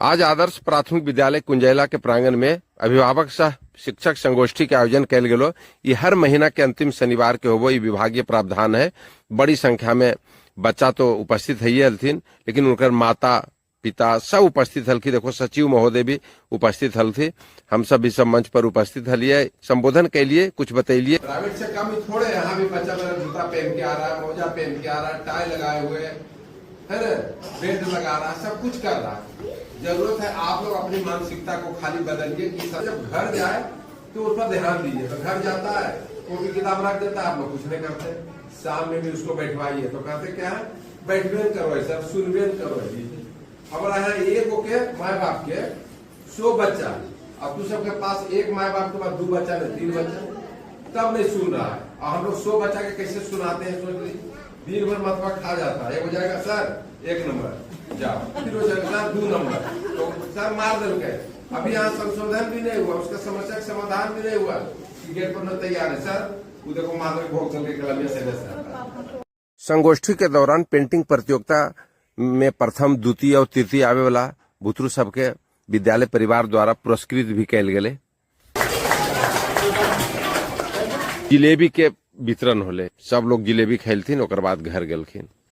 आज आदर्श प्राथमिक विद्यालय कुंजैला के प्रांगण में अभिभावक सह शिक्षक संगोष्ठी के आयोजन कैल गेलो। ये हर महीना के अंतिम शनिवार के होबो, ये विभागीय प्रावधान है। बड़ी संख्या में बच्चा तो उपस्थित है हलथिन, लेकिन उनकर माता पिता सब उपस्थित हलखिन। देखो सचिव महोदय भी उपस्थित हलथि, हम सब भी सब मंच पर उपस्थित हलिए, संबोधन कैलिए, कुछ बतैलिए। प्राइवेट से कम ही थोड़े, यहाँ भी बच्चा मेरा जूता पहन के आ रहा है, मोजा पहन के आ रहा है, टाई लगाए हुए है ना, बेल्ट लगा रहा है, सब कुछ कर रहा है। जरूरत है आप लोग अपनी मानसिकता को खाली बदलिए कि सब जब घर जाए तो उस पर ध्यान दीजिए। तो घर जाता है, कॉपी किताब रख देता है, आप लोग कुछ नहीं करते। शाम में भी उसको बैठवाइए तो कहते क्या है, बैठबे करो सर, सुनबे करो। हमारा यहाँ एक के माए बाप के 100 बच्चा, अब तू सबके पास एक माए बाप के पास 2 बच्चा नहीं 3 बच्चा, तब नहीं सुन रहा है। और हम लोग 100 बच्चा के कैसे सुनाते हैं, सोच लीजिए। दिन भर मतवा खा जाता है। एक हो जाएगा सर 1 नंबर जाओ, फिर हो जाएगा सर 2 नंबर, तो सर मार दिल के। अभी यहाँ संशोधन भी नहीं हुआ, उसका समस्या का समाधान भी नहीं हुआ कि गेट पर न तैयार है सर, वो देखो माधव भोग चल के कलमिया से सर। संगोष्ठी के दौरान पेंटिंग प्रतियोगिता में प्रथम, द्वितीय और तृतीय आवे वाला बुतरू सबके विद्यालय परिवार द्वारा पुरस्कृत भी कैल गेले। जिलेबी के वितरण होले, सब लोग जिलेबी खेलथिन, ओकर बाद घर गेलखिन।